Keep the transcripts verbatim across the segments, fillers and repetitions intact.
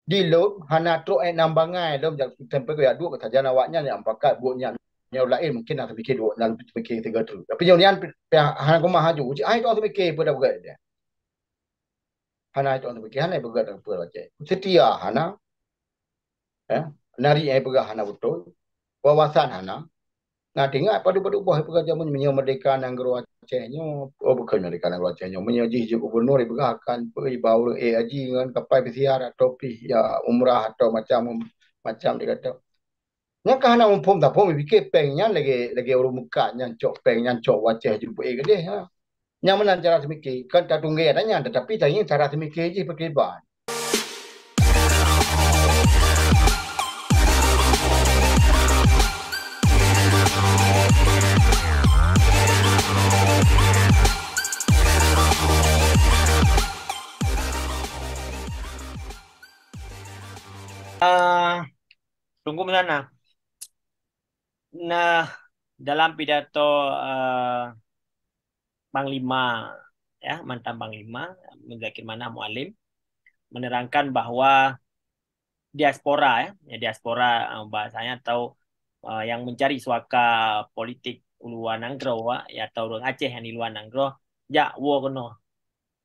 Di lôn hana trok ék nam bangai lôn jak sampai keu jak duek sajan awaknyan nyang pakat buet nyan. Nyang laén mungkin na teupikir duek na teupikir tiga tu. Tapi nyoe nyan pi-, pi-, hana keumah aju. Cit ai tu teupikir peue dah beugét dia. Hana ai tu teupikir, hana beugét peue Aceh. Setia hana. Eh, nari ai peugah hana beutôi. Wawasan hana. Nah, teuingat padub-padub boh peugah jameun meunyoe merdeka nanggroe Aceh nyoe, oh, bukon merdeka nanggroe Aceh nyoe. Meunyoe jih jeuet gubernur, ipeugah akan peuiba ureuëng ék haji ngon kapai pesiar atau pih ya umrah atau macam, macam dia kata. Nyang ka hana muphom taphom, ipike péng nyan lagée, lagée ureuëng mukat nyan cok péng nyan cok u Aceh jeuet peuék keudeh, ha. Nyang meunan cara teumike, kon tatunggée ata nyan, tetapi tangieng cara teumike jih pakriban. Ah, Teungku Muzana. Nah, dalam pidato, eh, Panglima, ya, mantan Panglima, Muzakir Manaf Mualim, menerangkan bahwa diaspora, ya, ya, diaspora, eh, bahasanya atau, eh, yang mencari suaka politik u luwa nanggroe, ya, atau ureuëng Aceh nyang di luwa nanggroe, jak woe keunoe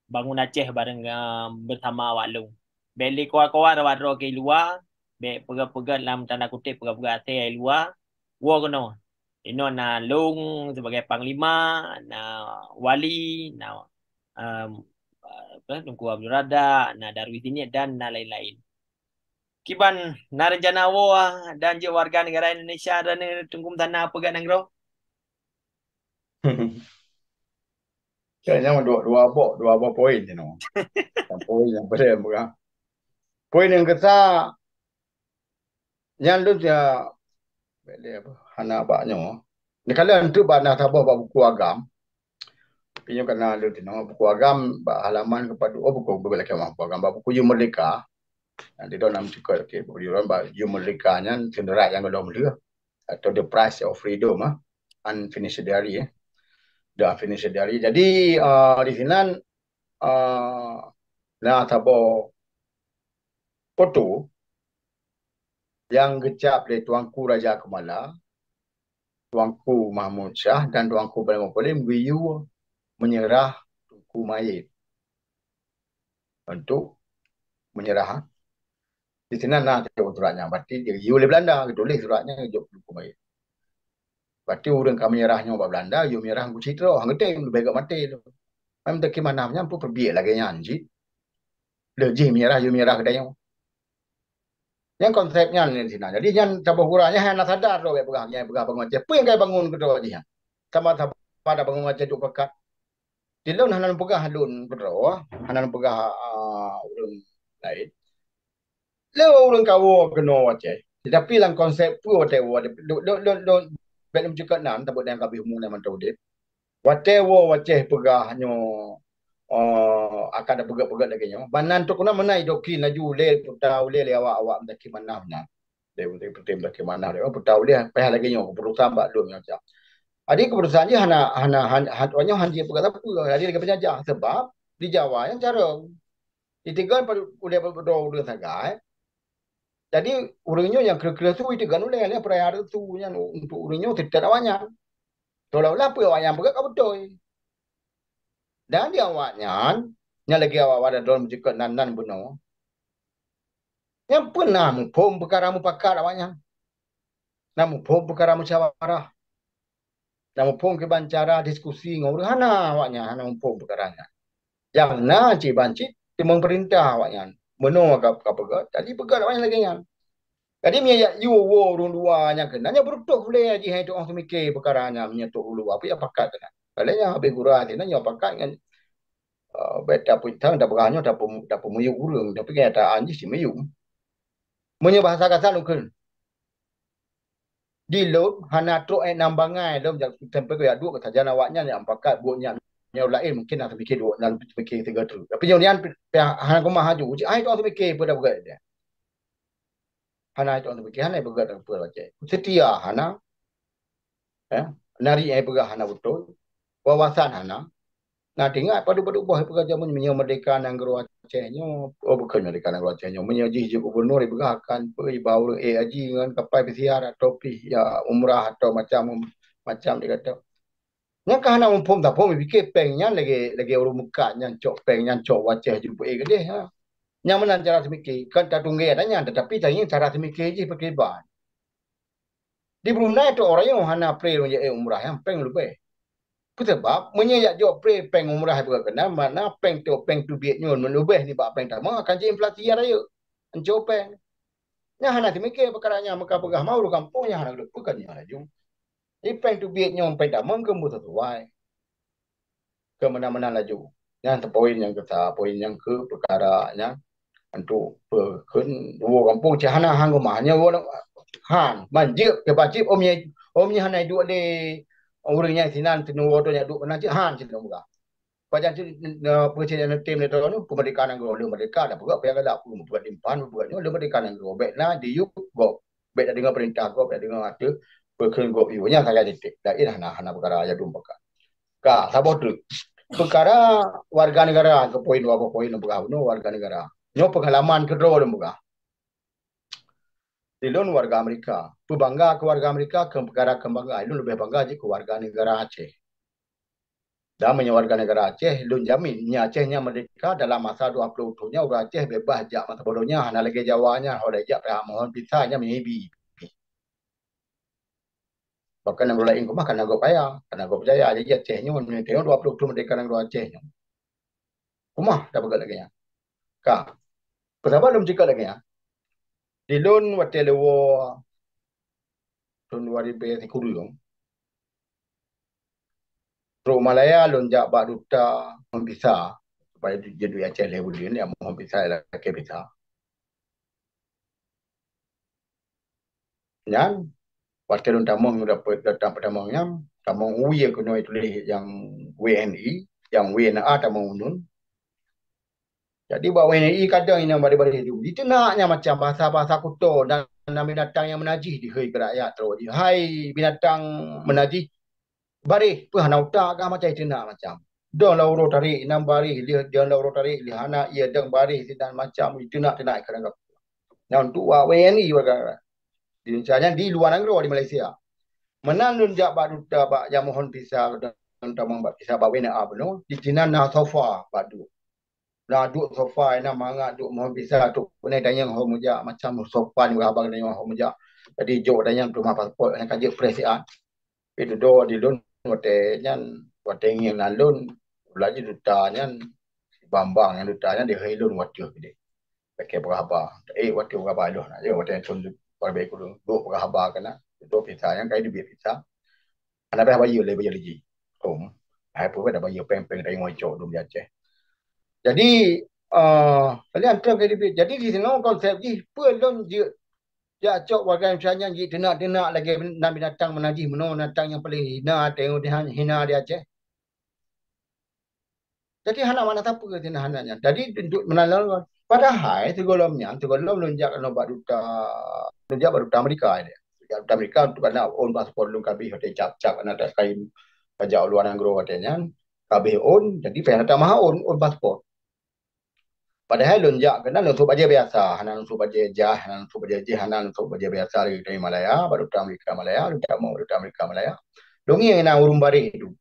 bangun Aceh bareng, eh, bersama awak lôn. Bék lé koar-koar droe-droe keu luwa, bék peugét-peugét lam tanda kutip peugét-peugét asée luwa, woe keunoe. Inoe na lôn sebagai panglima, na wali, na, em, apa, Teungku Abdul Razak, na Darwis Inyiek dan na lain-lain. Kiban na rencana woe dan jeuet warga negara Indonesia dan Teungku Muzana peugét nanggroe? Kayaknya dua, dua boh, dua boh poin je noh. Yang poin yang paling apa? Poin yang kesa, nyan lôn ya, hana bak nyoe. Ni kalau entuk bak na saboh bak buku agam. Tapi nyoe kana lôn tengok buku agam bak halaman keempat puluh, oh, buku, buku lagi mah, buku agam bak buku Yum Merdeka. Nanti dah nam cekal ke buku Yum, bak Yum Merdeka nyan seunerak yang golom leuh. Atau The Price of Freedom, ah. Unfinished Diary, eh. The Unfinished Diary. Jadi, ah, di sinan, ah, na saboh foto yang geucap lé Tuanku Raja Keumala, Tuanku Mahmud Shah dan Tuanku Panglima Polim geuyue meunyeurah Teungku Mayét. Untuk meunyeurah, ha. Di sinan na teutuléh surat nyan. Berarti geuyue lé Belanda, geutuléh surat nyan geujok Teungku Mayét. Berarti ureuëng ka meunyeurah nyoe bak Belanda, yue meunyeurah Teungku Cit Roe, han geutem, leubeh gét maté lom. Meuteukeu manah nyan pun peubiet lagée nyan cit. Lheueh jih meunyeurah, yue meunyeurah keu tanyoe. Nyan konsep nyan di sinan. Jadi nyan saboh gura nyan hana sadar droe bék peugah, nyan peugah bangun Aceh. Peue nyang ka bangun keudroe jih nyan? Sama-sama dak bangun Aceh duek pakat. Di lôn hana peugah lôn keudroe, hana peugah, ah, ureuëng laén. Lé ureuëng ka woe keunoe Aceh. Tetapi lam konsep peue watée woe, lôn, lôn, lôn, lôn, bék lôn cukot nan, tabeuet nyang ka beuh umum nyang mantong udeb. Watée woe Aceh peugah nyoe, eh, akan ada peugét-peugét lagée nyoe. Ban nan trok keunoe meunan idokrin laju ulée peutah ulée lé awak-awak Muzakir Manaf nyan. Lé Muzakir Manaf lé, oh, peutah ulée payah lagée nyoe keputusan bak lôn nyoe cak. Jadi keputusan jih hana, hana, han, han, nyoe han jipeugah sapeue. Jadi lagée peunjajah sebab di Jawa nyan carông. Iteugon pa-, ulée padub droe ureuëng sagai. Jadi ureuëng nyoe nyang kreueh-kreueh su iteugon ulée lé peuraya su nyan untuk ureuëng nyoe teutet awaknyan. Seolah-olah peue awaknyan peugah ka beutôi. Dan di awaknyan, nyang lagée awak-awak dan droe meujeuet nan-nan bunoe, nyang peue na muphom peukara mupakat awaknyan. Na muphom peukara musyawarah. Na muphom kiban cara diskusi ngon ureuëng, hana awaknyan, hana muphom peukara nyan. Nyang na cit ban cit timong peurintah awaknyan. Meunoe ka, ka peugét, jadi peugét awaknyan lagée nyan. Jadi meunyoe jak yue woe ureuëng luwa nyang keunan, nyan beureutoh ulée jih hai tuoh seumiké peukara nyan meunyoe trok ureuëng luwa, peue jak pakat keunan. Lagée nyan habéh gura sinan nyoe pakat ngon, eh, bék tapeuitang, tapeugah nyoe, tapeu-, tapeumiyueb ureuëng, tapi kenyataan jih simiyueb. Meunyoe bahasa kasa lôn kheun, di lôn hana trok ék nam bangai lôn jak sampai keu jak duek sajan awaknyan nyang pakat buet nyan. Nyang laén mungkin na teupikir duek, na teupikir tiga tu. Tapi nyoe nyan pi-, pi-, hana keumah aju. Cit ai tuoh teupikir peue dah beugét dia. Hana tuoh teupikir, hana beugét peue Aceh. Setia hana. Eh, nari ai peugah hana beutôi. Wawasan hana. Nah, teuingat padub-padub boh peugah jameun meunyoe merdeka nanggroe Aceh nyoe, oh, bukon merdeka nanggroe Aceh nyoe, meunyoe jih jeuet gubunur ipeugah akan peu iba ureuëng ék haji ngon kapai pesiar atau pih ya umrah atau macam macam dikata. Nyang ka hana muphom saphom pike péng nyan lagée lagée ureuëng meukat nyan cok péng nyan cok u Aceh jeuet peu ék keudeh ha. Nyang meunan cara seumike kan tatunggée ata nyan tetapi tangieng cara seumike jih peukeureubeuen. Di Brunei tu orang yang hana pre untuk umrah yang péng leubeh. Peusabab meunyoe jak jok pre péng umrah beuka keunan makna péng tu péng teubiet nyoe meulubeh nibak péng tamong akan ji inflasi ya rayeuk. Enco péng. Nyan hana teumikir peukara nyan meuka peugah mau ureuëng kampung nyan hana geuleupeue kan nyan laju. Di péng teubiet nyoe péng tamong keu meusesuai. Keu meunan-meunan laju. Nyan poin nyang keusa, poin nyang keu peukara nyan untuk peukheun dua kampung cahana hang rumah nyoe han manjeuet keu pacit om nyan om nyan hana duek lé ureuëng nyan sinan teungoh tu nyak duek meunan cit han sinan mudah. Pajan cit peucit nyang tem lé droe nyoe peumeurdekaan nanggroe lé meurdeka dah peugah payah galak peugah timphan peugah nyoe lé meurdeka nanggroe bèk na diyup gob bèk dak deungoe peurintah gob dak deungoe ateueh peukheun gob yue nyan sagai titik dak hana hana peukara ya dum peukara. Ka saboh treuk. Peukara warga negara ke poin dua poin peugah bunoe warga negara. Nyoe pengalaman keudroe lôn peugah. Di lôn warga Amerika. Peubangga keu warga Amerika keu peukara keu bangga. Lôn leubeh bangga jih keu warga negara Aceh. Dan meunyoe warga negara Aceh, lôn jamin, nyan Aceh nyan merdeka dalam masa dua puluh thon nyan ureuëng Aceh bebas jak masa bodoh nyan hana lagée Jawa nyan, ho jak payah mohon visa nyan meuhibi. Bahkan nanggroe laén keumah kana gob kaya, kana gob jaya. Jadi Aceh nyoe meunyoe dua puluh thon merdeka nanggroe Aceh nyoe. Keumah dah peugah lagée nyan. Ka. Peusabab lôn cakap lagée nyan. Di lôn watée lewat thon dua ribu sikureueng. Trok Malaya lôn jak bak duta mohon visa supaya jeuet duek Aceh lé buleuen ya mohon visa lakée visa. Nyan watée lôn tamong dapet datang peutamong nyan tamong wie keunoe tuléh nyang W N I, nyang W N A tamong uneun. Jadi bak W N I kadang inong bareh-bareh tu jiteunak nyang macam bahasa-bahasa kuto dan binatang nyang meunajih dihôi keu rakyat troh jih. Hai binatang meunajih, bareh peue hana utak kah macam jiteunak macam. Dong lam uroe tarék inong bareh lheueh dong lam uroe tarék lheueh hana ia dong bareh sinan macam jiteunak-teunak keu Nyang untuk wak W N I warga negara. Di Indonesia nyan di luar nanggroe di Malaysia. Meunan lôn jak bak duta bak nyang mohon visa dan tamong bak visa bak W N A bunoe, di sinan na sofa bak duek. Na duek sofa na mangat duek mohon visa tu punai tanyong ho mujak macam sofa ni haba tanyong ho mujak. Jadi jok tanyong tu mah pasport nyang ka jeuet presian. Tapi dudoe di lôn watée nyan watée ngieng nan lôn laju duta nyan bambang nyang duta nyan dihôi lôn wateuh geude. Lakée peugah haba. Eh watée peugah haba lôn. Ya watée thon pabé ku lôn dok peugah haba keunan. Dok pisa nyang kai dibiet pisa. Hana beh bayeue lé bayeue liji. Om. Hai peue dah bayeue péng-péng dari ngoi cok dum di Aceh. Jadi uh, kalian terus ke dibiet. Jadi di sinoe konsep jih peue lôn jeuet jak cok warga Indonesia nyan jiteunak-teunak lagée nan binatang meunajih meunoe binatang nyang paléng hina tengok hina di Aceh. Jadi hana makna sapeue keunan hana nyan. Jadi untuk meunan lom padahai sigohlom nyan sigohlom lôn jak keunoe bak duta lôn jak bak duta Amerika dia. Jak duta Amerika untuk kana on paspor lôn kabeh watée cap-cap kana tak kain pajak luar nanggroe watée nyan kabeh on jadi payah tamah on on paspor. Padahai lôn jak keunan lôn sôk bajée biasa, hana lôn sôk bajée jah, hana lôn sôk bajée jih, hana lôn sôk bajée biasa dari, dari Malaya, bak duta Amerika Malaya, lôn jak meuruta Amerika Malaya. Lôn ngieng na ureuëng bareh tu.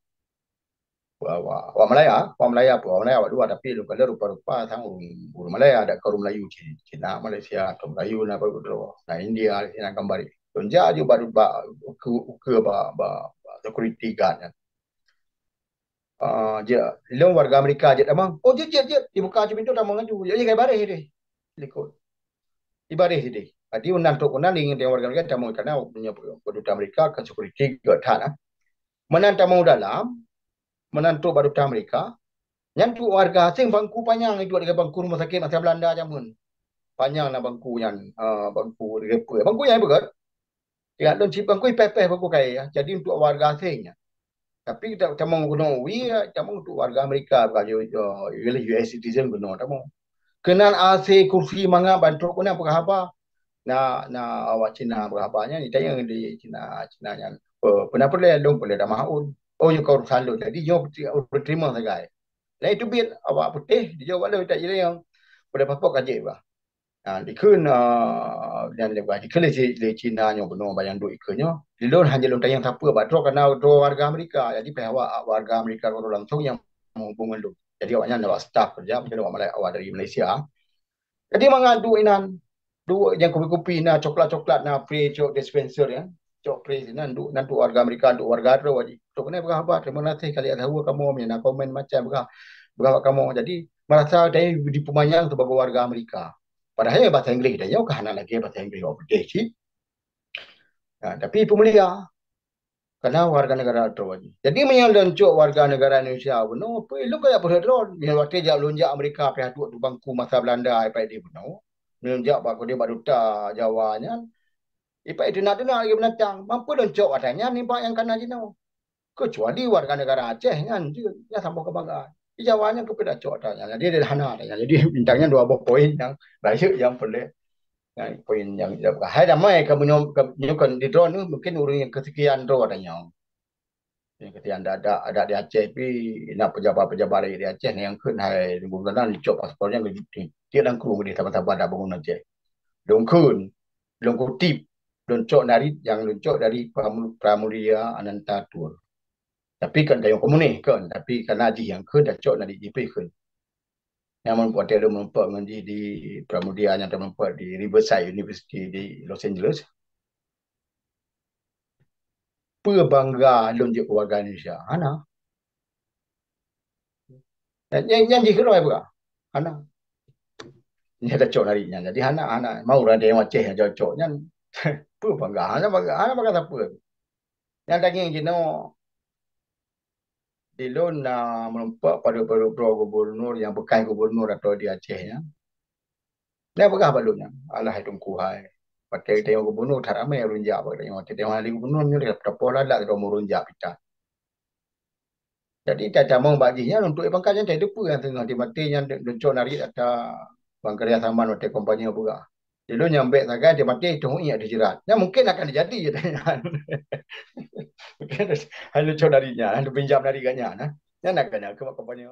Wa- wa- Wak Malaya, wak Malaya pun, wak Malaya wak dua tapi lôn kala rupa-rupa sang ureuëng ureuëng Malaya dak ka ureuëng Melayu Cina, Malaysia atau Melayu na baru droe, na India, na kan bareh. Lôn jak aju bak bak ukeue ukeue bak bak security guard nyan. Ah, jeuet lôn warga Amerika jeuet tamong. Oh jeuet jeuet jeuet dibuka aju pintoe tamong aju. Jeuet jeuet bareh deh. Likot. Ibareh sideh. Jadi meunan trok keunan ingat dengan warga Amerika tamong karena punya duta Amerika ke security guard that ah. Meunan tamong dalam, meunan trok bak duta Amerika, nyan tu warga asing bangku panyang itu dengan bangku rumah sakit masa Belanda zaman. Panyang na bangku nyan, uh, bangku bangku nyan beugét. Ingat lôn cit bangkui peh-peh bangkui kayée, jadi untuk warga asing nyan. Tapi kita tamong keunoe wi, tamong untuk warga Amerika bukan U S citizen keunoe tamong. Keunan A C kursi mangat bantrok keunan peugah haba. Na na awak Cina peugah haba nyan ditanyong di Cina, Cina nyan. Pe- Pernah peureulée lôn peureulée tamah un. Oh nyoe ka urusan lôn. Jadi nyoe ureuëng terima sagai. Dan itu bit awak putih dijawab lé tak jadi yang pada paspor kajik bah. Ha, dikheun, ah, dan leubeh dikheun lé, lé Cina nyoe bunoe bayang duek ikheun nyoe. Di lôn hana lôn tanyong sapeue bak droe, karena droe warga Amerika. Jadi pih awak warga Amerika droe langsung nyang menghubung ngon lôn. Jadi awaknyan awak staf kerja, mungkin awak Malay-, awak dari Malaysia. Jadi mangat duek inan, duek nyang kupi-kupi na, coklat-coklat na, pre cok dispenser ya. Cok pre inan duek, nan duek warga Amerika, duek warga droe. Jadi, tok keuneuk peugah haba, terima kasih kali ada haba kamoe, na komen macam peugah, peugah bak kamoe. Jadi, merasa dia dipemanyang sebagai warga Amerika. Padahal bahasa Inggris dia nyoe ka hana lagèe bahasa Inggris orang putih cit. Ha, tapi peumulia. Karena warga negara droe. Jadi meunyoe lôn cok warga negara Indonesia bunoe, peue lôn kaya peureuet droe. Meunyoe watèe jak lôn jak Amerika pih duek di bangku masa Belanda ipai di bunoe. Meunyoe jak bak kudé bak duta Jawa nyan, ipai teunak-teunak lagèe binatang. Mampu lôn cok ata nyan nibak nyang kana jinoe. Kecuali warga negara Aceh nyan jeuet, nyan saboh kebanggaan. Di Jawa nyan keupeue dak cok ata nyan. Jadi dia hana ata nyan. Jadi bintang nyan dua boh poin nyang rayeuk nyang peureulèe. Nyan poin nyang hai damai ka meunyoe ka, nyoe kan di droe nyoe mungkin ureueng nyang kesekian droe ata nyoe. Nyang kesekian adak, adak di Aceh pi na pejabat-pejabat di Aceh nyang kheun hai Teungku Gubernur licok paspor nyan ke tiek dan kru di saban-saban dak bangun Aceh. Lôn kheun, lôn kutip, lôn cok narit nyang lôn cok dari Pramu-, Pramulia Ananta Tour. Tapi kan tayong komunis kan, tapi karena jih nyang kheun dak cok narit jih pih kheun. Nyang mun watèe lôn meurumpok ngon jih di Pramudia nyang teumeurumpok di Riverside University di Los Angeles. Peue bangga lôn jeuet keu warga Indonesia? Hana. Nyan, nyan jih keudroe peugah. Hana. Nyan tacok narit nyan. Jadi hana, hana. Mau ureueng Aceh nyang cocok nyan. Peue bangga? Hana bangga, hana bangga sapeue. Nyang daging jinoe di lôn na meurumpok padub-padub droe gubernur nyang bekas gubernur atau di Aceh nyan. Dia peugah bak lôn nyan, alah hai Teungku hai. Watèe tayong gubernur that ramé ureueng jak bak tanyoe. Watèe tayong ahli gubernur nyoe dah tapoh lalat droe ureueng jak pita. Jadi tatamong bak jih nyan untuk pangkat nyan tai deue nyang teungoh dimaté nyan leuncok narit ata Bang Karya Saman watèe kompanye peugah. Di lôn nyang bèk sagai dimaté teuh iék teuh jeurat. Nyan mungkin akan jadi je nyan. Mungkin hana leuncok narit nyan, hana pinjam narit gak nyan. Nyan akan nyan keu kompanye.